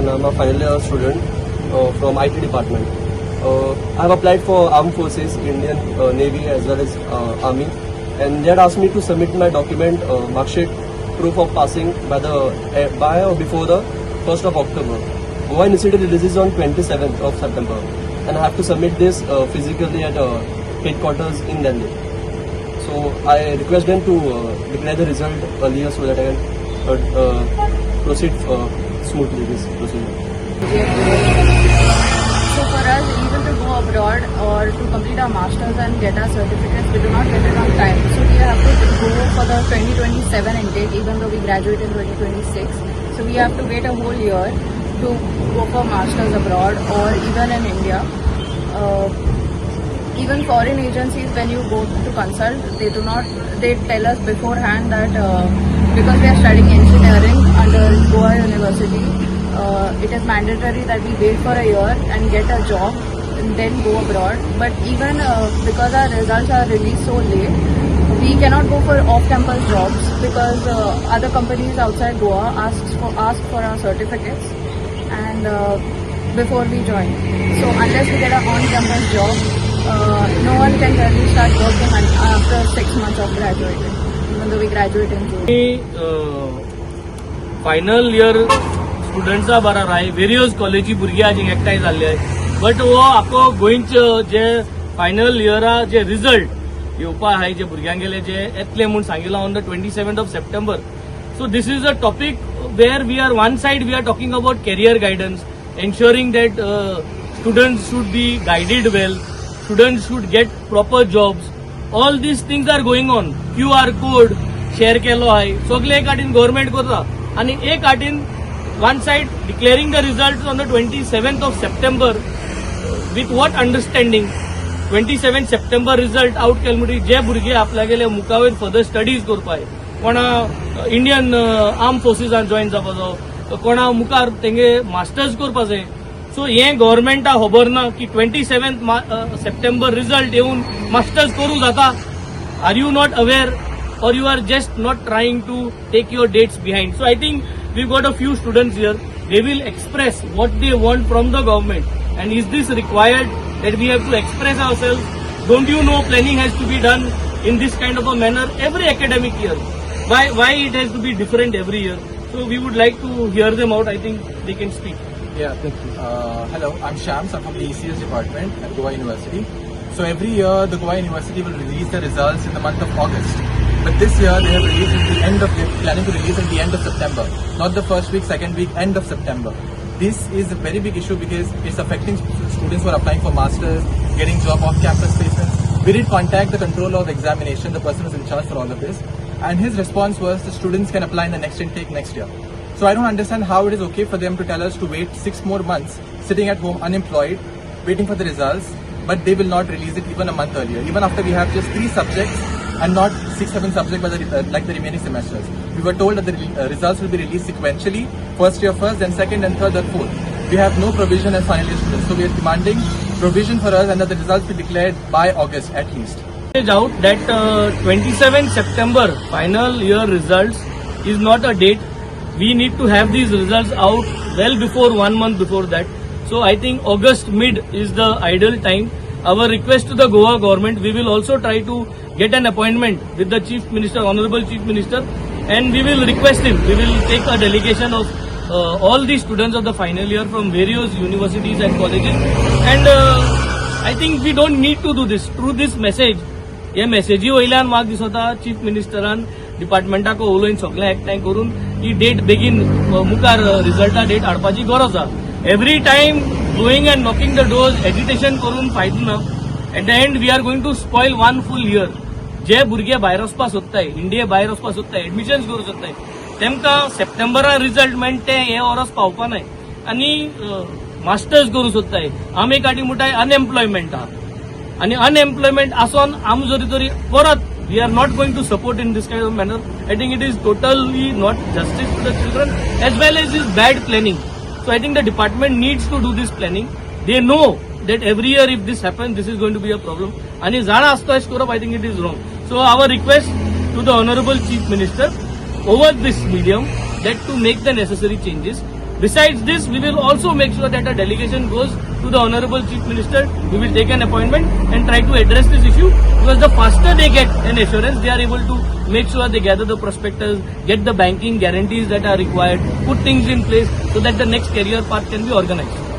and I'm a final year student from IT department. I have applied for Armed Forces, Indian Navy as well as Army, and they had asked me to submit my document, mark sheet, proof of passing by or before the 1st of October. Goa University releases on 27th of September, and I have to submit this physically at headquarters in Delhi. So I request them to declare the result earlier so that I can proceed smoothly this procedure. So for us, even to go abroad or to complete our masters and get our certificates, we do not get it on time. So we have to go for the 2027 intake, even though we graduate in 2026. So we have to wait a whole year to go for masters abroad or even in India. Even foreign agencies, when you go to consult, they do not, they tell us beforehand that because we are studying engineering under Goa University, it is mandatory that we wait for a year and get a job and then go abroad. But even because our results are released so late, we cannot go for off-campus jobs because other companies outside Goa ask for our certificates and before we join. So unless we get an on-campus job, no one can really start working after 6 months of graduating, even though we graduate in June. Final year स्टुडंट्सा बराबर आहे, various कॉलेजी भुरगीं आज एकठांय जाल्ले आहे, but हो आखो गोंयचे जे फायनल इयरा जे रिजल्ट येवपा आहाय, जे भुरग्यांगेले जे येतले म्हूण सांगिलां on the 27th of September. So this is a topic where we are, one side we are talking about career guidance, ensuring that students should be guided well, students should get proper jobs. All these things are going on. QR code share केलो आहे, सगळे एक आटीन government करता आणि एक आटीन one side declaring the result on the 27th of September. With what understanding? 27 September result out केले म्हणटकीर जे भुरगे आपल्यागेले मुखावयर फर्दर स्टडीज करपाक, कोणा इंडियन आर्म फोर्सीसान जॉयन जावपाचो, कोणा मुखार तेंगे मास्टर्स करपा जाय, सो हें गव्हर्मेंटा खबर ना की ट्वेंटी सेव्हन्थ सप्टेंबर रिजल्ट येवन मास्टर्स करूं जाता? Are you not aware or you are just not trying to take your dates behind? So I think we've got a few students here. They will express what they want from the government. And is this required that we have to express ourselves? Don't you know planning has to be done in this kind of a manner every academic year? Why it has to be different every year? So we would like to hear them out. I think they can speak. Yeah. Hello, I'm Shams. I'm from the ECS department at Goa University. So every year, the Goa University will release the results in the month of August. But this year, they have released at the end of, they're planning to release at the end of September. Not the first week, second week, end of September. This is a very big issue because it's affecting students who are applying for masters, getting job off-campus placements. We did contact the controller of examination, the person who's in charge for all of this, and his response was the students can apply in the next intake next year. So I don't understand how it is okay for them to tell us to wait 6 more months, sitting at home unemployed, waiting for the results, but they will not release it even a month earlier, even after we have just three subjects and not six, seven subjects like the remaining semesters. We were told that the results will be released sequentially, first year first, then second and third or fourth. We have no provision as final year students, so we are demanding provision for us and that the results be declared by August at least. Out that 27 September final year results is not a date. We need to have these results out well before, one month before that. So I think August mid is the ideal time. Our request to the Goa government, we will also try to get an appointment with the Chief Minister, Honorable Chief Minister, and we will request him. We will take a delegation of all the students of the final year from various universities and colleges, and I think we don't need to do this. Through this message, हे मेसेजी वयल्यान म्हाका दिसता chief मिनिस्टरान डिपार्टमेंटाक उलोवन सगळें एकठांय करून ही date बेगीन मुखार रिजल्टा डेट हाडपाची गरज आसा. Every time going and knocking the doors, agitation करून फायदो ना. At the end we are going to spoil one full year. जे भुरगे भायर वचपाक सोदताय, इंडिये भायर वचपाक सोदताय, एडमिशन्स करूंक सोदताय, तेमकां सप्टेंबरा रिजल्ट मेळटा ते हे वर्स पावपा नाय आनी मास्टर्स करूंक सोदताय. आमी काटी म्हणटाय अनएम्प्लॉयमेंट आहा आनी अनएम्प्लॉयमेंट आसोन आमी जरी तरी परत we are not going to support in this kind of manner. I think it is totally not justice to the children as well as is bad planning. So I think the department needs to do this planning. They know that every year if this happens, this is going to be a problem. आणि जाणा आसता अशें करप, I think it is wrong. So our request to the Honorable Chief Minister over this medium that to make the necessary changes. Besides this, we will also make sure that a delegation goes to the Honorable Chief Minister. We will take an appointment and try to address this issue, because the faster they get an assurance, they are able to make sure they gather the prospectus, get the banking guarantees that are required, put things in place so that the next career path can be organized.